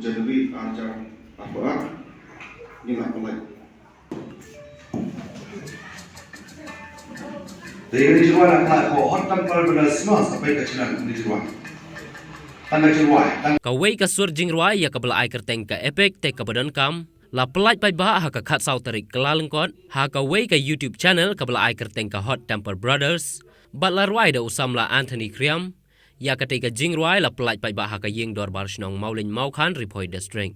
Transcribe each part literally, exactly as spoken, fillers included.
January ar hajar arphew ar, ngi la pynlait. Te ka jingrwai la kynlait ko Hot Temper Brothers Smash, ka peit ka channel ka jingrwai. Tang ka jingrwai, tang. Kawei ka sur jingrwai ïa kaba la ai kyrteng ka Epic te kaba donkam la pynlait paidbah ha ka khatsaw tarik Kyllalyngkot ha kawei ka YouTube channel kaba la ai kyrteng ka Hot Temper Brothers, bad la rwai da u samla Anthony Khriam. Ïa katei ka jingrwai la pynlait paidbah ha ka ïing dorbar shnong Mawlin Mawkhan, Ri Bhoi District.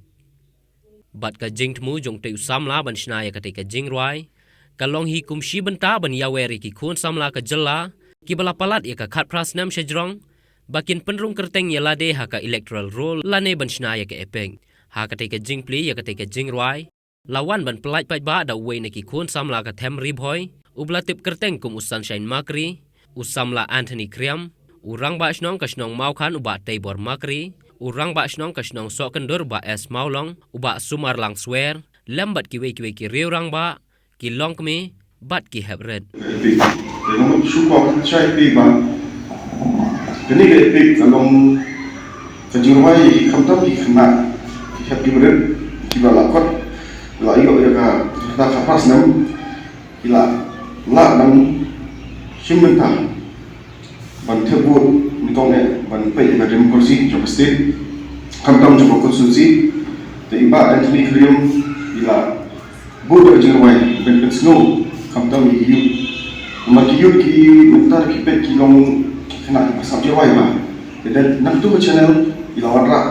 Bad ka jingthmu jong utei u samla ban shna ïa katei ka jingrwai ka long hi kum shi bynta ban ïawer ïa ki khun samla ka jylla kiba la palat ïa ka khatphra snem shajrong ba kin pynrung kyrteng ïa lade ha ka electoral roll lane ban shna ïa ka Epic. Ha katei ka jingplie ïa katei ka jingrwai la wan ban pynlait paidbah da uwei na ki khun samla ka them Ri Bhoi uba la tip kyrteng kum u Sunshine Makri, u samla Anthony Khriam, u rangbah shnong ka shnong Mawkhan u Bah Teibor Makri, u rangbah shnong ka shnong Sohkyndur Bah S Mawlong, u Bah Sumarlang Swer, lem bad kiwei kiwei ki riew rangbah, ki longkmie bad ki heprit. Te nga mut shu kwah ban shai phi ba kane ka Epic ka long ka jingrwai ïa ki khamtam ki khynnah ki hep ki rit kiba la kot, la ïoh ïa ka rta khatphra snem, ki la lah ban shim bynta ban thep vote nyngkong eh ban peit ïa ka democracy jong ka state, khamtam jong ka constituency. Te i Bah Anthony Khriam i la bud da ka jingrwai ban pynsngew khamtam ïa ki youth. Namar ki youth ki mynta ki peit ki long ki khynnah kiba sngap jingrwai ba. Te da na katu ka channel i la wanrah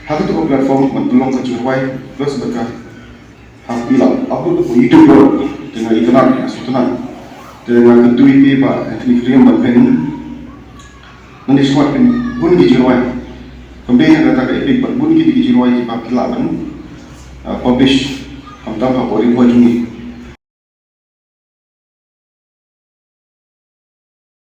ha katu ka platform ban pynlong ka jingrwai plus bad ka ha, i la upload ha YouTube ruh. Te nga itynnad, nga sngewtynnad. Te nga kyntu ïa phi Bah Anthony Khriam ban pyn, ngan ïa sngewbha pynbun ki jingrwai. Pynbeit ha kata ka Epic ban bun ki jingrwai kiba phi lah ban, ah, publish khamtam hapoh Ri Bhoi jong ngi.